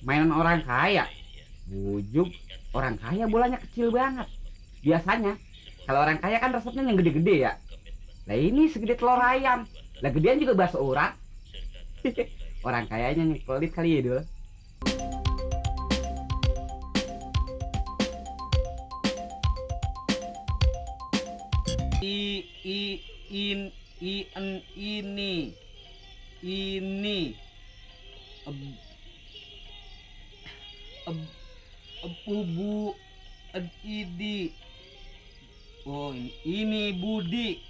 mainan orang kaya. Bujuk, orang kaya bolanya kecil banget. Biasanya kalau orang kaya kan resepnya yang gede-gede ya. Nah ini segede telur ayam. Lah gedean juga bakso urat. Orang kayanya yang pelit kali ya, Dul. Ini Bubu Idi. Oh ini Budi.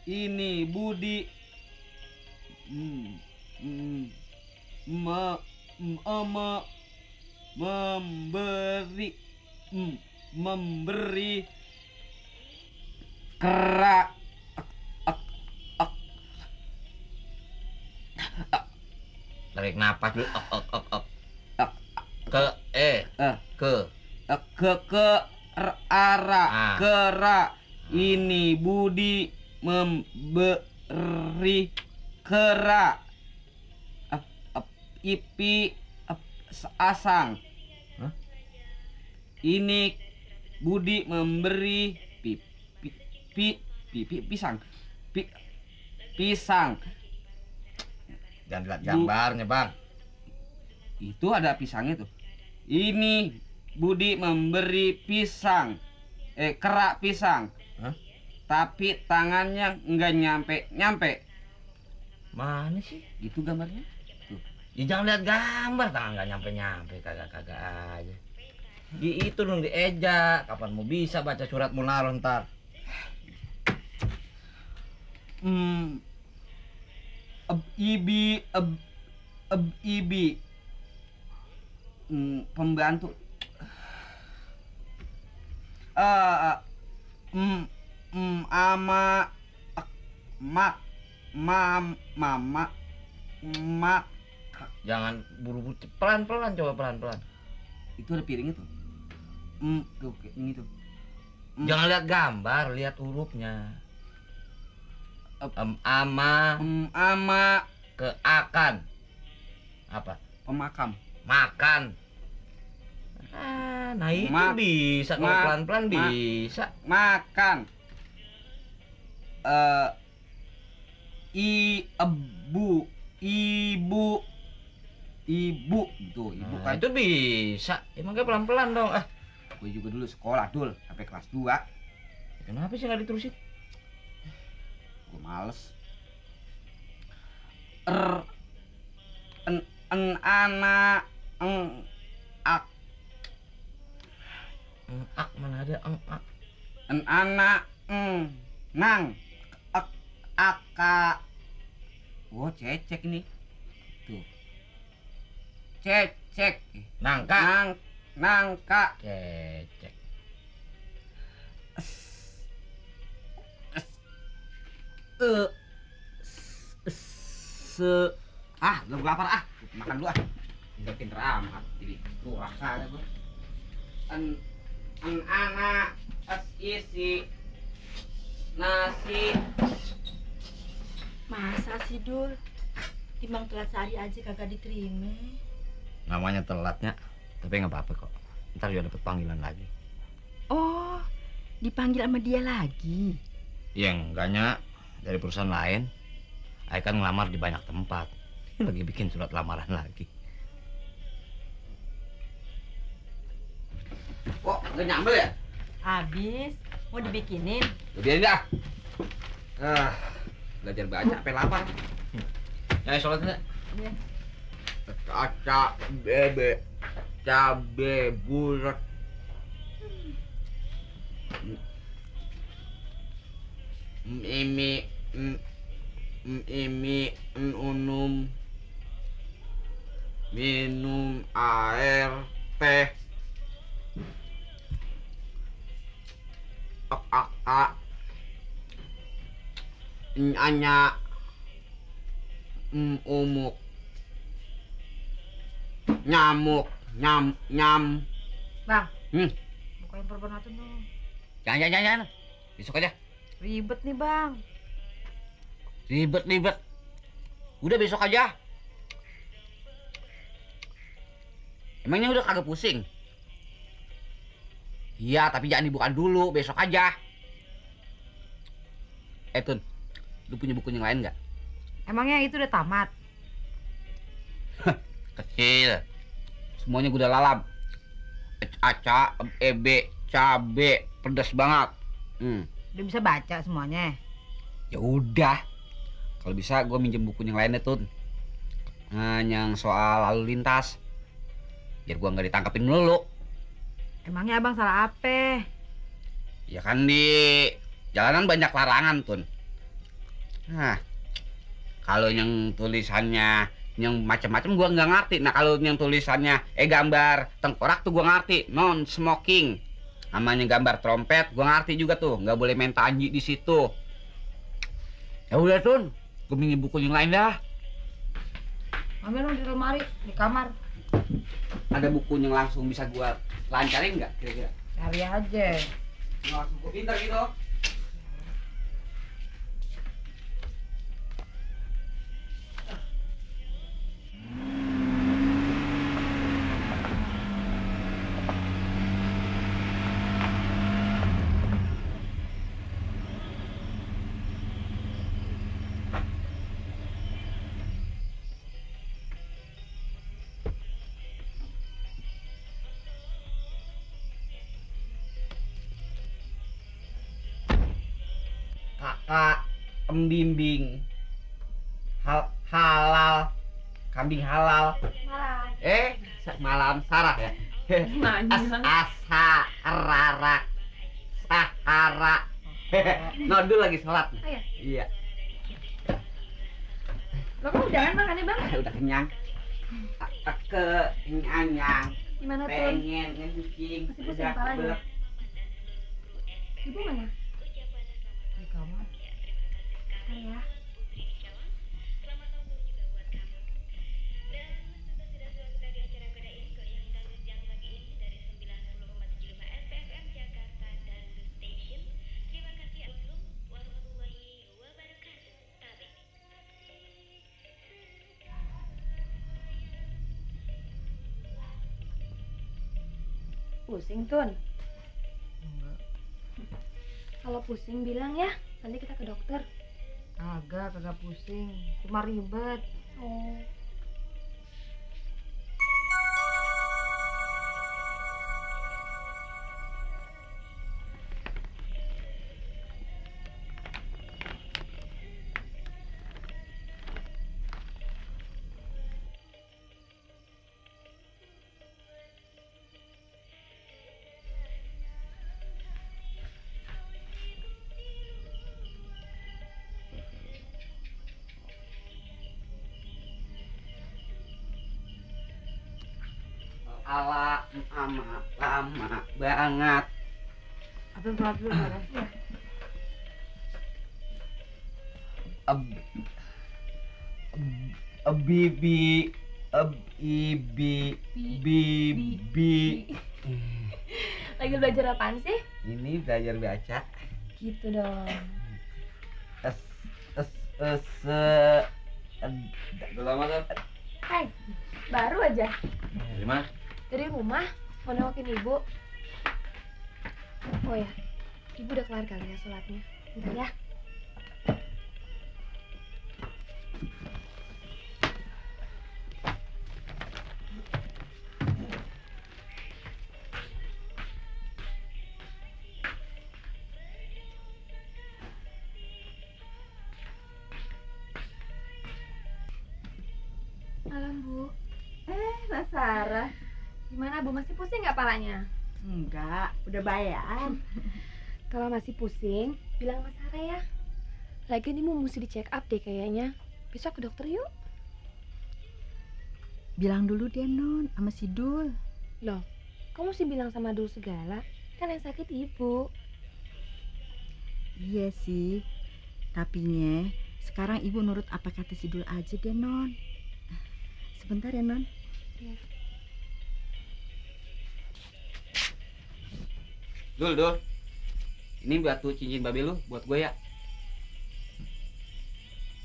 Ini Budi. Memberi kerak. Tarik napas dulu. Ke Ara Ah. kera. Ini Budi memberi kera. Ipi asang. Hah? Ini Budi memberi pisang. Pisang. Jangan lihat gambarnya, Bang. Itu ada pisangnya tuh. Ini Budi memberi pisang. Kerak pisang. Hah? Tapi tangannya nggak nyampe. Mana sih? Gitu gambarnya. Tuh. Ya jangan lihat gambar, tangan nggak nyampe, kagak aja. Di itu dong dieja. Kapan mau bisa baca surat Munaro ntar? Ibi pembantu. Ama mama Jangan buru-buru, pelan-pelan, coba pelan-pelan. itu ada piringnya tuh. Tuh ini tuh. Jangan lihat gambar, lihat hurufnya. Ama ke akan apa? Pemakam. Makan. Nah itu bisa kalau pelan-pelan bisa. Makan. Ibu tuh, ibu Nah, kan. itu bisa. Emangnya pelan-pelan dong. Gue juga dulu sekolah dul sampai kelas 2. Kenapa sih nggak diterusin? Gue males. Anak Ak mana ada ak. anak nang aka. Oh cecek ini tuh, cecek Nangka. nangka Cecek. Belum lapar makan dulu udah pinter amat jadi kurang aja gue. Anak isi nasi. Masa sih Dul? Timbang telat sehari aja kagak diterima. Namanya telatnya, tapi nggak apa-apa kok. Ntar juga dapet panggilan lagi. Oh, dipanggil sama dia lagi. Ya enggaknya dari perusahaan lain. Saya kan ngelamar di banyak tempat. Lagi bikin surat lamaran lagi. Kok nggak nyambel ya? Habis, mau dibikinin. Biarin dah. Belajar baca sampai lapar. Ya sholatnya. Iya. Kaca bebek cabe bulat. Unum minum air teh. Nyanya umuk nyamuk nyam. Bang, Hmm. bukain perbonatan dong. Jangan. Besok aja. Ribet nih Bang. Ribet. Udah besok aja. Emangnya udah kagak pusing? Iya, tapi jangan dibuka dulu, besok aja. Tun, lu punya buku yang lain nggak? Emangnya itu udah tamat? Kecil. Semuanya gue udah lalap. Aca, ebe, cabe, pedas banget. Udah bisa baca semuanya? Ya udah. Kalau bisa gue minjem buku yang lainnya, Tun. Yang soal lalu lintas. Biar gue nggak ditangkapin melulu. Emangnya abang salah apa? Ya kan di jalanan banyak larangan, Tun. Nah, kalau yang tulisannya yang macam-macam gua nggak ngerti. Nah, kalau yang tulisannya gambar tengkorak tuh gua ngerti, non smoking. Namanya gambar trompet, gua ngerti juga tuh, nggak boleh main tanji di situ. Ya udah, Tun, gua minjem buku yang lain dah. Ambil dong di lemari, di kamar. Ada buku yang langsung bisa gua lancarin nggak kira-kira? Cari aja. Langsung gua pintar gitu. Kakak embimbing halal kambing halal Malah. malam Sarah ya. Asharara Sahara. Nodul lagi sholat. Oh, ya? Iya. Lo kok udahan makannya bang? Udah kenyang. Kenyang. Gimana tuh? Pengen ngencing. Masih pusing Udah kepalanya? kebelet. Ibu mana? Di kamar. Saya. Pusing Tun. Enggak. Kalau pusing bilang ya, nanti kita ke dokter. Kagak pusing. Cuma ribet. Oh. Ala lama banget. Atau sholat dulu ya. Bibi bibi. Lagi belajar apaan sih? Ini belajar baca. Gitu dong. Udah lama tuh. Hai, baru aja. Dari mana? Dari rumah, mau nengokin ibu. Oh ya, ibu udah kelar kali ya sholatnya. Bentar ya. Malam Bu. Mbak Sarah. Gimana Bu, masih pusing nggak palanya? Enggak, udah bayar. Kalau masih pusing, bilang sama Sarah ya. Lagian ibu mesti di check up deh kayaknya. Besok ke dokter yuk. Bilang dulu deh Non, sama si Dul. Loh, kamu mesti bilang sama Dul segala. Kan yang sakit ibu. Iya sih, tapinya sekarang ibu nurut apa kata si Dul aja deh Non. Sebentar ya Non. Iya. Dul. Ini batu cincin babe lu buat gue ya.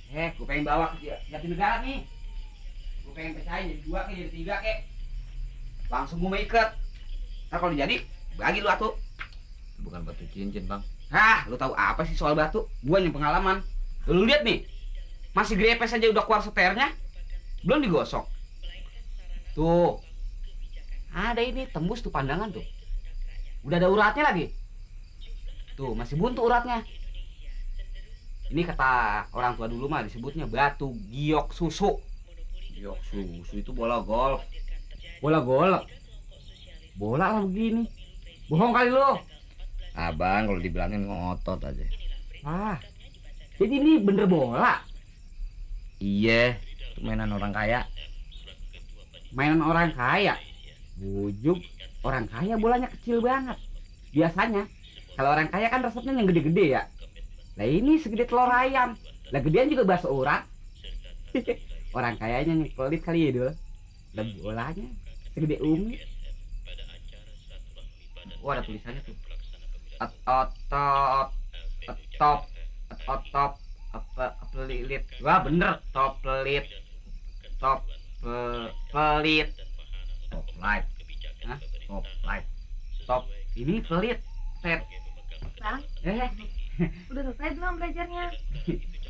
Gue pengen bawa ke Jatinegara nih. Gue pengen pecahin jadi 2 jadi 3 kek. langsung gue mau ikat. Ntar kalau jadi bagi lu atuh. Bukan batu cincin, Bang. Hah, lu tahu apa sih soal batu? Gua yang pengalaman. Lu lihat nih, masih grepes aja udah keluar seternya, belum digosok. Tuh, ada ini tembus tuh pandangan tuh. Udah ada uratnya lagi. Tuh, masih buntu uratnya. Ini kata orang tua dulu mah disebutnya batu giok susu. Giok susu itu bola golf. Bola golok. Bola lah begini. Bohong kali lu. Abang kalau dibilangin ngotot aja. Ah, jadi ini bener bola. Iya, itu mainan orang kaya. Mainan orang kaya. Bujuk, orang kaya bolanya kecil banget. Biasanya kalau orang kaya kan resepnya yang gede-gede ya. Nah ini segede telur ayam. Lah gedean juga bakso urat. Orang kayanya nih pelit kali ya dul. Dan bolanya segede umi. Oh, ada tulisannya tuh. Otop, top, otop, apa pelit. Wah bener, top pelit, top pelit, top light, hah? Top light, top ini pelit, set. Bang, udah selesai belum belajarnya?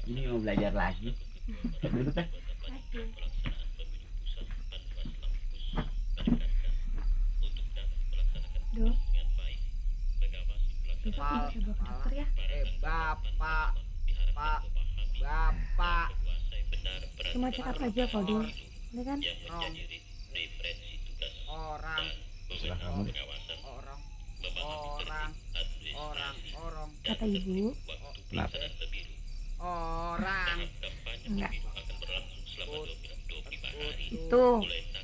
Ini mau belajar lagi. Duduk teh. Masih. Duh. Besok bisa bawa ke dokter ya? Bapak, bapak, Cuma check up aja kok, Dul. Udah kan? orang, Terserah kamu deh. orang, Kata ibu, Kenapa? orang. enggak. Itu,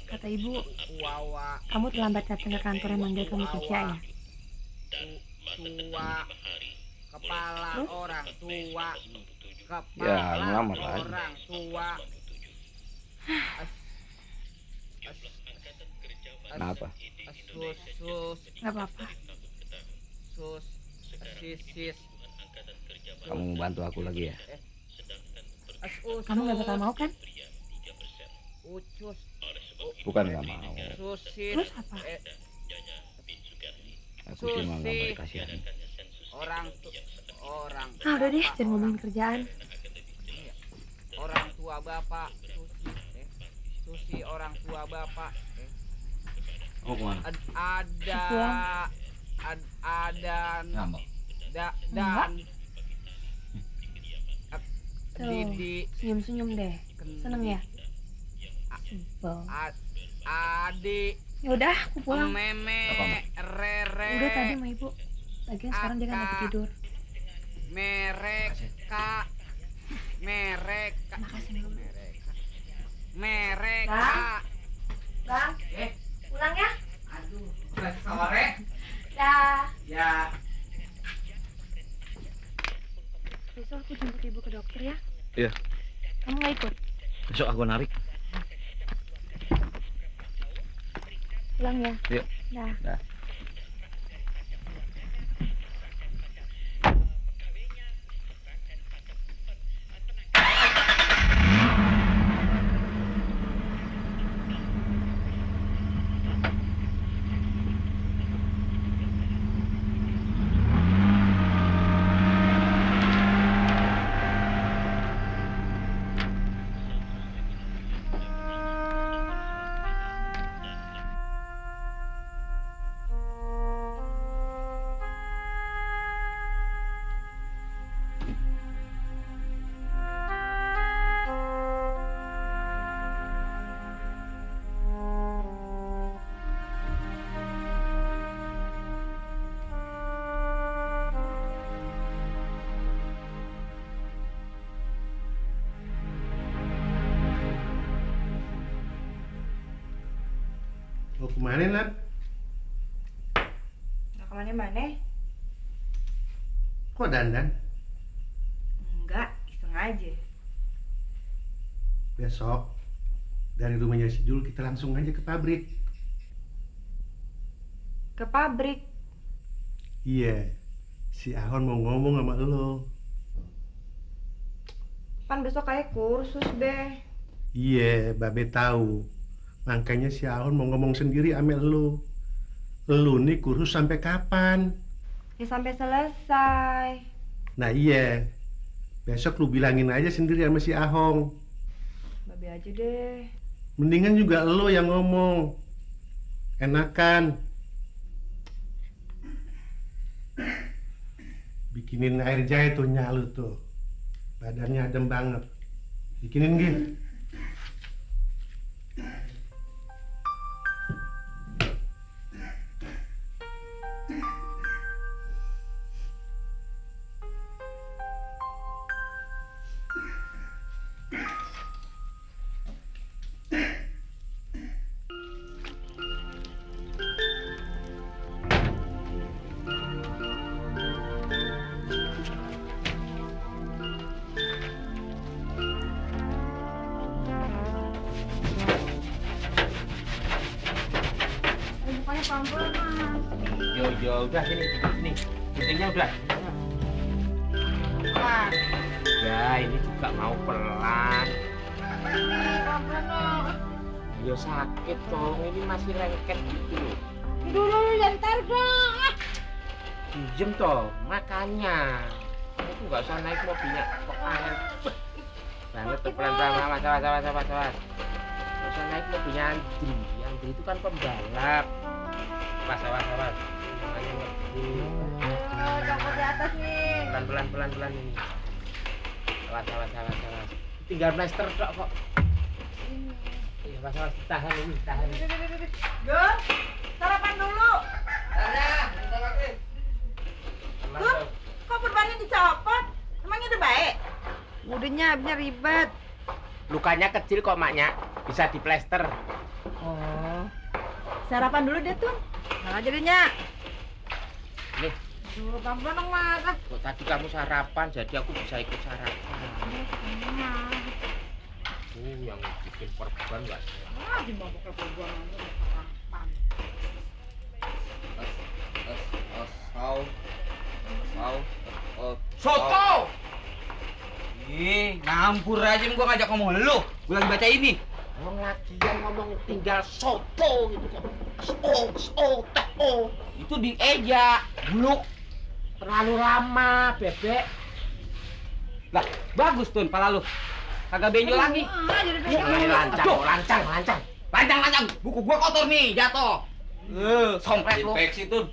kata ibu, Wawa, kamu terlambat datang ke kantor yang manggil kamu kerja ya? tua, kepala Terus? orang tua, kepala Ya, ngelamar aja. orang tua. Kenapa? Sus, Nggak apa-apa. sisis. Kamu mau bantu aku lagi ya? Kamu nggak bakal mau kan? Ucus, Bukan nggak mau. susis. Terus apa? Aku cuma nggak mau dikasihan. Orang Ah, udah deh, jangan ngomongin kerjaan. orang tua bapak, susi orang tua bapak. Oh kemana? Ada, Pulang. ada, Ngambek. dan Tuh, Didi, senyum-senyum deh. Seneng ya? Sebel. adik, Ya udah, aku pulang. meme, rere, Udah tadi sama ibu. Lagian sekarang dia kan lagi tidur. mereka, Makasih, Mem. mereka. Bang, pulang ya? Aduh, udah sore. Dah. Ya. Besok aku jemput ibu ke dokter ya. Iya. Kamu nggak ikut? Besok aku narik. Pulang ya? Yuk. Dah. Dah. Mau kemana, Nat? Nggak kemana-mana. Kok dandan? Enggak, iseng aja. Besok dari rumahnya si Jul kita langsung aja ke pabrik. Ke pabrik. Iya, si Ahon mau ngomong sama lo. Kan besok kayak kursus deh. Iya, Babe tahu. Makanya si Ahon mau ngomong sendiri sama lu. Lu nih kurus sampai kapan? Ya sampai selesai. Nah iya, besok lu bilangin aja sendiri sama si Ahong. Babe aja deh. Mendingan juga lu yang ngomong. Enakan. Bikinin air jahe tuh nyalu tuh. Badannya adem banget. Bikinin gitu. Bukanya pelan-pelan, Mas. Yo, udah sini. Guntingnya udah. Ya, ini juga mau pelan. Pelan-pelan dong. Yo sakit dong, ini masih lengket gitu loh. Dulu jangan tarik dong. Dijem toh, makanya. Aku nggak usah naik mobilnya, kok aneh banget tuh pelan-pelan. Awas. Nggak usah naik mobilnya Andri. Andri itu kan pembalap. Awas. Makanya ngerti. Cokot di atas nih. Pelan ini. Awas. Tinggal plester tok kok. Iya, awas, tahan ini. Gun, sarapan dulu. Gun, kok perbannya dicopot? Emangnya udah baik? Udahnya abisnya ribet. Lukanya kecil kok maknya, bisa diplester. Oh. Sarapan dulu deh tuh. Nah aja deh, Nyak. Nih, Dulu pelan-pelan dong, Mas. kok tadi kamu sarapan, jadi aku bisa ikut sarapan. Yang bikin perban nggak salah. Dimabuk perempuan aja sarapan. Soto! Ih, ngampur aja gua ngajak ngomong lu. Gua lagi baca ini. Ngomong lagian ngomong tinggal soto gitu kan. Soto. Itu dieja, buluk. Terlalu lama, Bebek. Lah, bagus tuh pala lu. Kagak benjol lagi. Lancang. Lancang. Buku gua kotor nih, jatuh. Sompret lu. Infeksi tuh.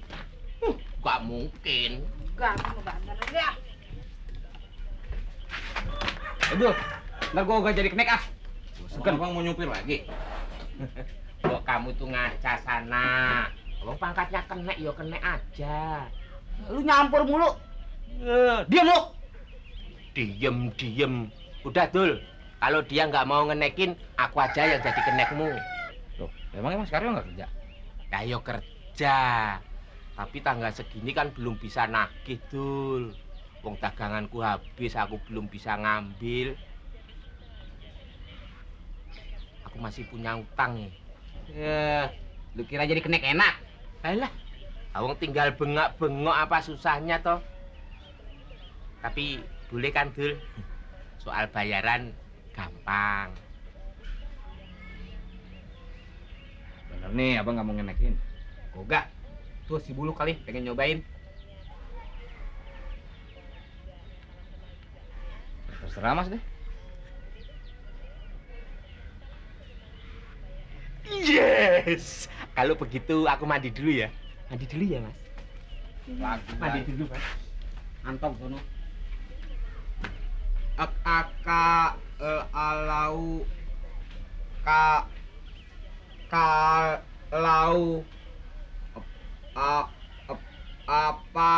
Gak mungkin. Gak, kamu bandar aja. Aduh, ntar gua gak jadi kenek ah. Segan bang mau nyupir lagi. Kok kamu tuh ngaca sana. Kalau pangkatnya kenek, ya kenek aja. Lu nyampur mulu. Diam lu. Diem. Udah Dul, kalau dia nggak mau ngenekin, aku aja yang jadi kenekmu. Loh, emang sekarang nggak kerja? Ayo kerja. Tapi tanggal segini kan belum bisa nagih, Dul. Wong daganganku habis, aku belum bisa ngambil. Aku masih punya utang nih. Ya, lu kira jadi kenek enak? Alah, awang tinggal bengok-bengok apa susahnya toh. Tapi boleh kan, Dul? Soal bayaran gampang. Bener nih, abang nggak mau ngenekin. Enggak. Tuh si Bulu kali pengen nyobain. Terserah mas deh. Yes. Kalau begitu aku mandi dulu ya. Mandi dulu ya, Mas. Mandi dulu, Mas. Antong sono. Alau kalau apa